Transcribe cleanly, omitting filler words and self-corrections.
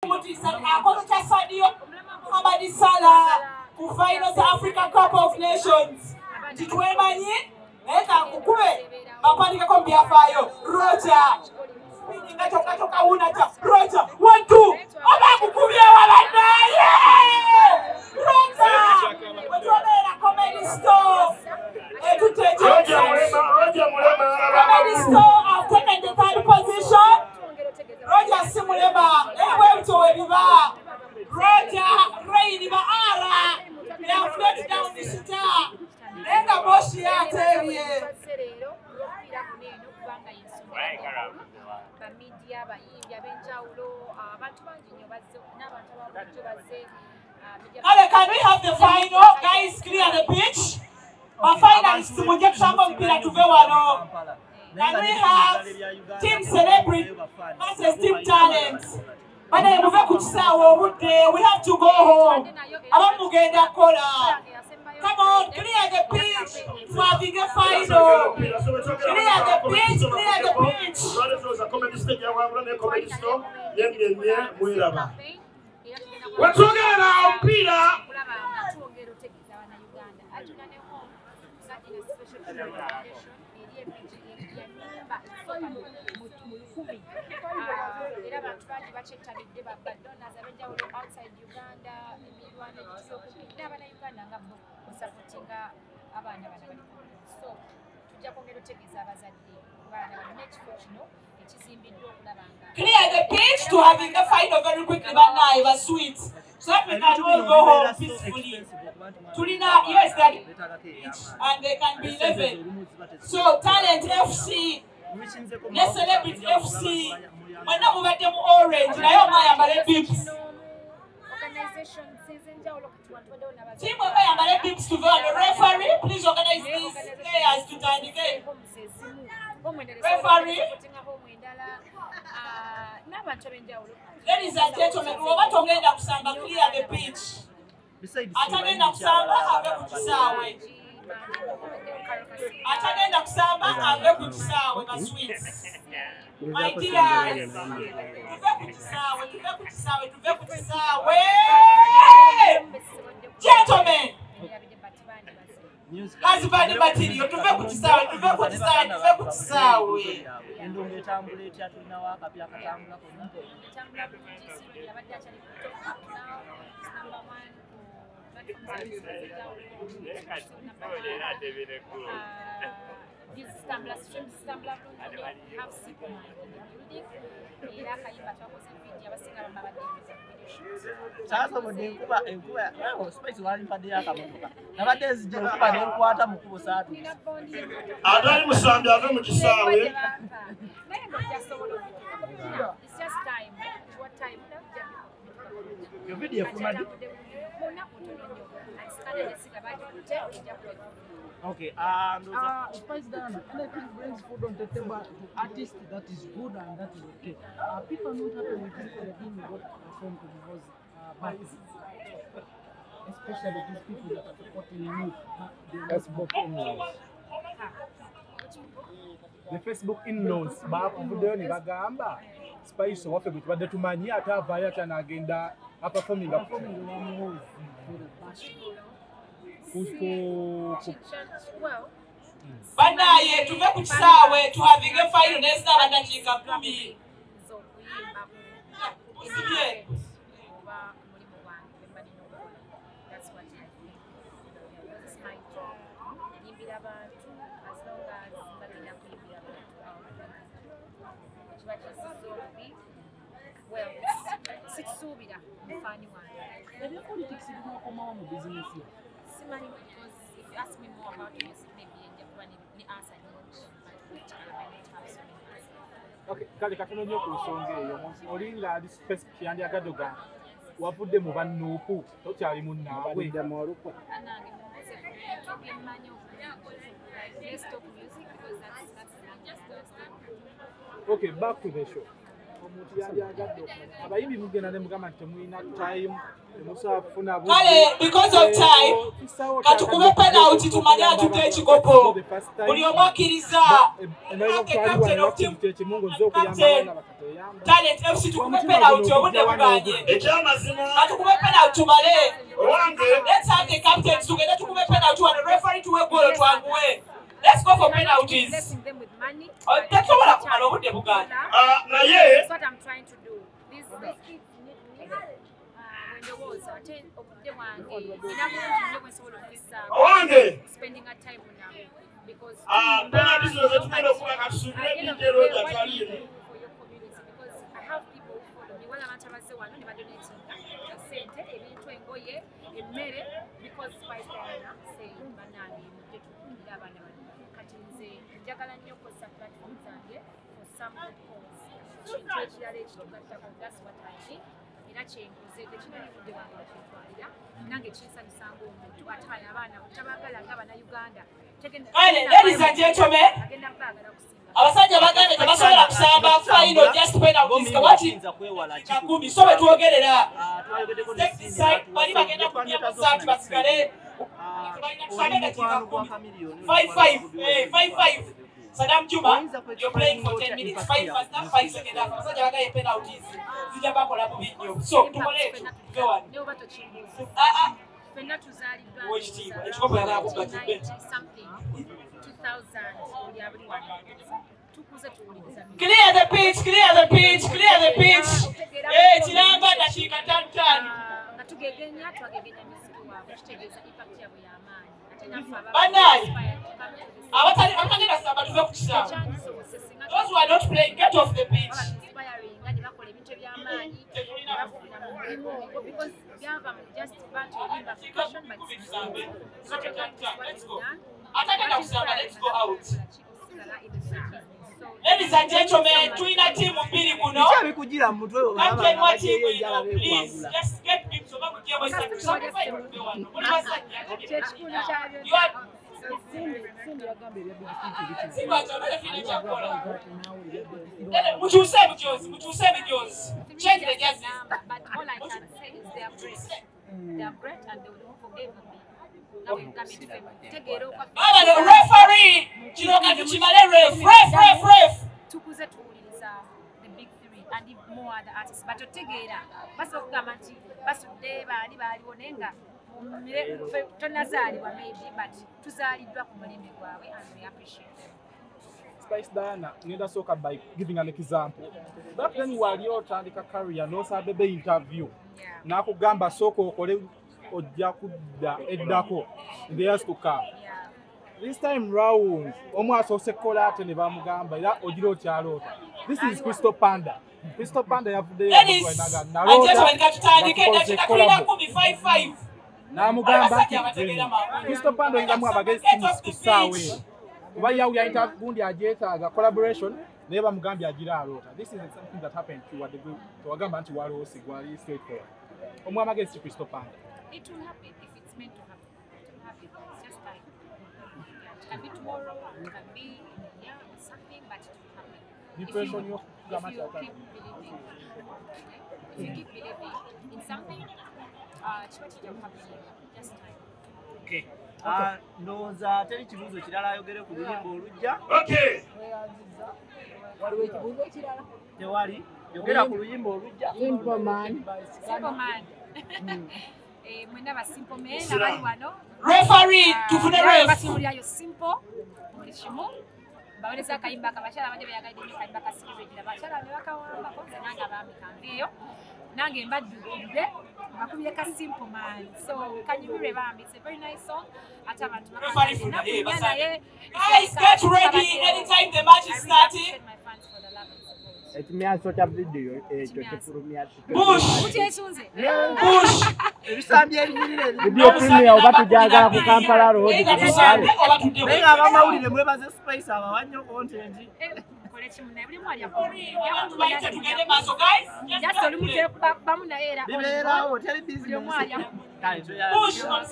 Mutiisa akoze kya Sadio Muhammad Salah ku final za Africa Cup of Nations. Titwemanyi naye kankukube bakwandikako mu byafaayo. Roger spinning kyokka kyokka wunata. Roger 1-2 oba akukubyewa bannaye. Roger wetwobeera Comedy Store etutte Roger Mulema, Roger Mulema. Comedy Store have taken the third position. Roger si mulema naye bwebityo webiba. Roger Rain ba ara they have floated down the star naye nga Moshi yateebye. Ba media abayimbi ab'enjawulo abantu bangi nnyo bazze n'abantu ababulijjo bazze. Kale, can we have the final? Guys, clear the pitch. Ba finalists mujje tusamba omupiira tuve wano. Can we have Team Celebrity versus Team Talent? Banaye muve ku kisaawe obudde. We have to go home. Abamu mugenda kukola. Come on, clear the pitch. Twavinge final. Clear the pitch, clear the pitch. Comedy Stage yawangula ne Comedy Store yemyenye mwiraba. Wetwogerera omupiira okulaba nga twongera otegeeza Bannayuganda atuna ne home tusadde special presentation eri ebiji ya nnyimba esooka mu 1000. Era abantu bangi bakyettanidde ba donors ab'enjawulo outside Uganda, emirwano egituli okumpi n'Abannayuganda nga bo osupportinga abaana bano abali ku mulimu. So tujja kwongera otegeeza abazadde baana bano n'ekifo kino ekizimbiddwa okulaba nga Clear the pitch to having the final very quickly, bannaye ba sweet. So that we can all go home peacefully. Tulina, yes, that pitch, and they can be 11. So Talent FC ne Celebrity FC mwenna mubadde mu orange naye omu ayambale bibs. Organizations ez'enjawulo kati wantu baddewo n'abazadde. Team omu ayambale bibs tuve wano. Referee, please organize these players tutandike. Homes ezimu home endala Referee. Supportinga home endala n'abantu ab'enjawulo. Ladies and gentlemen, bw'oba togenda kusamba, clear the pitch. Atagenda kusamba ave ku kisaawe. Atagenda kusamba ave ku kisaawe ba sweets. My dears, tuve ku kisaawe, tuve ku kisaawe, tuve ku kisaawe. Gentlemen, husband material, tuve ku kisaawe, tuve ku kisaawe, tuve ku kisaawe. Endongo etambula etya? Tulinawo akapya akatambula konna? Etambula bulungi. Sirudi abadde akyali ku top up now. It's number one ku platforms ez'enjawulo. Still number one. Views zitambula, streams zitambula bulungi nnyo. We have Superman in the building. Era akayimba twakoze video abasinga bamabadde video shoot. Kyasobodde enkuba enkuba Spice walimpaddeyo akamotoka nabadde nzija enkuba nenkwata mu kkubo saatu. Nina bondi y'emmotoka. Atali musambi ave mu kisaawe. Naye ng'ojja okubitukako. It's just time. Tuwa time ojja Yo video efuluma ddi? Atambudde bulungi mu nnaku ntono nnyo. And Scanner Jessica bagikutte ejja kuba. Okay, ndowooza Spice Diana, anything brings food on the table to artists, that is good and that is okay. People are not happy with you for the thing you got performed to Muhoozi, but especially these people that are supporting you. They are not Facebook in-laws. The Facebook in-laws bakuvuddeyo ne bagamba Spice owaffe gwe tubadde tumanyi ate avaayo atya n'agenda aperforminga performing the Muhoozi for the bash. Ku Well, Bannaye tuve ku kisaawe tuhavinge final naye sinaba dakiika 10. Nze okuyimba ku Musibye. Oba ku mulimu gwange gwe mba nina okukola. That's what I think. Because it's my job. Nyimbira abantu as long as bagenda kuyimbira abantu. I'll do my job. Kiba kisiza obubi. Well, sikisuubira mufaani wange. Ebya politics binakomawo mu bizinesi yo? Simanyi, because if you ask me more about music, maybe nja kuba ne answer nyingi. But politically, I might not have so many answers. Okay, kale katono nnyo ku nsonga eyo. Oli nga ali specific yandyagadde ogamba wavudde mu bannuupu tokyali munnaabwe. Balidde mu olukwe. Bannange mumbuuze ku bintu bye mmanyi obulungi. Like, let's talk music because that's me. Just understand. Okay, back to the show. omuntu yandyagadde okumanya abayimbi mugenda ne mugamba nti temulina time temusobola kufuna Kale, because of time, katukube penalty tumanye atudde ekikopo. Buli omu akkiriza. Captain of team, Captain Talent FC, tukube penalty obudde buganye. Ekyamazima Katukube penalty tumale. Owange. Let's have the captain tugende tukube penalty wano, referee tuwe goal twanguwe. Let's go for penalties. Blessing them with money. Tetusobola kumala obudde buganye. Ah, naye That's what I'm trying to do. These kids need me. Ndowooza ate obudde bwange nina bulungi nnyo bwe nsobola okufissaako owange spending a time nabo because Ah, penalty zino zetugenda okuba katusuubire At the end of DJ the day, Roger what do you Twaliine. do for your community? Because I have people who follow me. Wala abantu abazze wano ne badonatinga ssente, ebintu, engoye, emmere because Spice Diana say bannange mujje tukuumire abaana bano. Kati nze njagala nnyo okukozesa platform zange for some good cause. Kintu ekirala ekitugattako, that's what I need. Era kyenkoze tekinali budde bwange bakintwalira nange kinsanyusa ng'omuntu ate bano abaana tabaagala nga Bannayuganda. Kale, ladies and gentlemen, agenda baagala kusinga. Abasajja bagambye tebasobola kusamba final, just penalties. Kawaki Oyinza kwewala ki? 10 so bwe twogerera. Ah, twayogeddeko ne Take Cindy, this side, bali bagenda kujja mu saati basigale. Ah, Tusambe oli dakiika mukwano gwa 10. Chameleone, 5-5, oli mukwano gwa 5-5. Saddam Juma, Oyinza you're playing for 10 minutes. 5 first half, 5 second half. Abasajja bagambye penalties zijja bakola bubi nnyo. So tukole ekyo, tuve wano. Ne oba tokimbuuza. Ah, ah. Ffenna tuzaaliddwa Owekitiibwa, ekikopo yali akubba kibbe. 1990 something, 2000, buli abuli wano. Tukuze tuwuliriza music. Clear the pitch, clear the pitch, clear the pitch. Kiramba dakiika 5. Ah, nga tugegenya twagegenya muziki waabwe kitegeeza impact yaabwe y'amaanyi ate naffe ababa Bannange, inspired to come to this abatagenda samba tuve ku kisaawe. Tekyandisobose singa Those who are not playing, get off the pitch. baba inspiring ne bakola ebintu eby'amaanyi ne bafuna mu mulimu ogwo because byava mu just bantu oyimba fashion but it's music. So, let's go. Done. Atagenda kusamba, let's go out. So, Ladies and gentlemen, tulina ttiimu bbiri kuno. Biki ebikugira mu mutwe olaba Captain nga wa baggyeyo ttiimu enjala eno, please, beekwangula? just get me oba mugyemu esatu. Tusambe five tuve wano. Muli basajja. Kyekikulu kya You are Cindy yagambye ebya Big Fit si lwaki obeera fiina kyakukola. Mukyuse emijoozi, mukyuse emijoozi. Change the jerseys. But all I can say is they are great. They are great and they will forever be. Nga bwe ngambye nti ffe tegeera okwaffe. Baba no referee kino kati kimale ref ref ref ref. Tukuze tuwuliriza the big three and more other artists but otegeera basobola okugamba nti basudde baani baaliwo naye nga ffe tonazaalibwa maybe but tuzaaliddwa ku mulembe gwabwe and we appreciate them. Spice Diana ngenda sooka by giving an example. Back then wali otandika career n'osaba Bebe interview n'akugamba sooka okole ojja kudda eddako in the years to come. This time round omu asoose kukola ate ne bamugamba era ogira okyaloota. This is Crystal Panda. Crystal Panda yavuddeyo Ladies and gentlemen, katutandike eddakiika tulina 10 5-5. N'amugamba Abasajja abategeera mangu. Crystal Panda oyinzamu abagezi Get off ku the ssaawa pitch. eno. Oba yawu yayita gundi agyetaaga collaboration naye bamugambye agira aloota. This is something that happened to wadde tewagamba nti waloose gwali straightforward. Omu amagezi ki Crystal Panda? It will happen if it's meant to happen. It will happen. It's just time. Yeah, it can be tomorrow, it can be in a year or something, but it will happen. Depression If you, y'okugamba if nti you ata- keep believing, yeah? If you keep believing in something, kiba kijja kuhappeninga. Just time. Okay. Ah, ndowooza teri kibuuzo kirala ayogere ku luyimba olujja. Okay. Waliwo ekibuuzo ekirala? Tewali. Yogera ku luyimba olujja. Simple man. Simple man. Mwenna ba simple men abali wano. Referee, tufune ref. Batunuulirayo simple buli kimu. Bawereza akayimba akabakyala abadde beyagalidde nnyo akayimba ka Security. Abakyala ne bakawambako nze nange abaami kanveeyo. Nange mbadduukidde mbakubire ka simple man. So kanyumirwe bambi. It's a very nice song. Ate abantu Referee funa, bakaganira basajja. naye. Guys, get ready anytime the match is I really starting. appreciate my fans for the love and support. Ekimyanso kya vidiyo ekyo kifulumya Bush. Mukyesunze. Bush. Ebisambi ebinyirira ebi- Vidiyo premier oba tujagala ku Kampala Road Either ku tusambe Mbale. oba tudde Naye ng'abamawulire mwebaze Spice abawa nnyo content. Mukole kimu naye buli omu alya Abantu bayite tugende maaso guys. Just Just olumu bamu naye era Bibeerawo teri buli omu business. alya Kale, Push on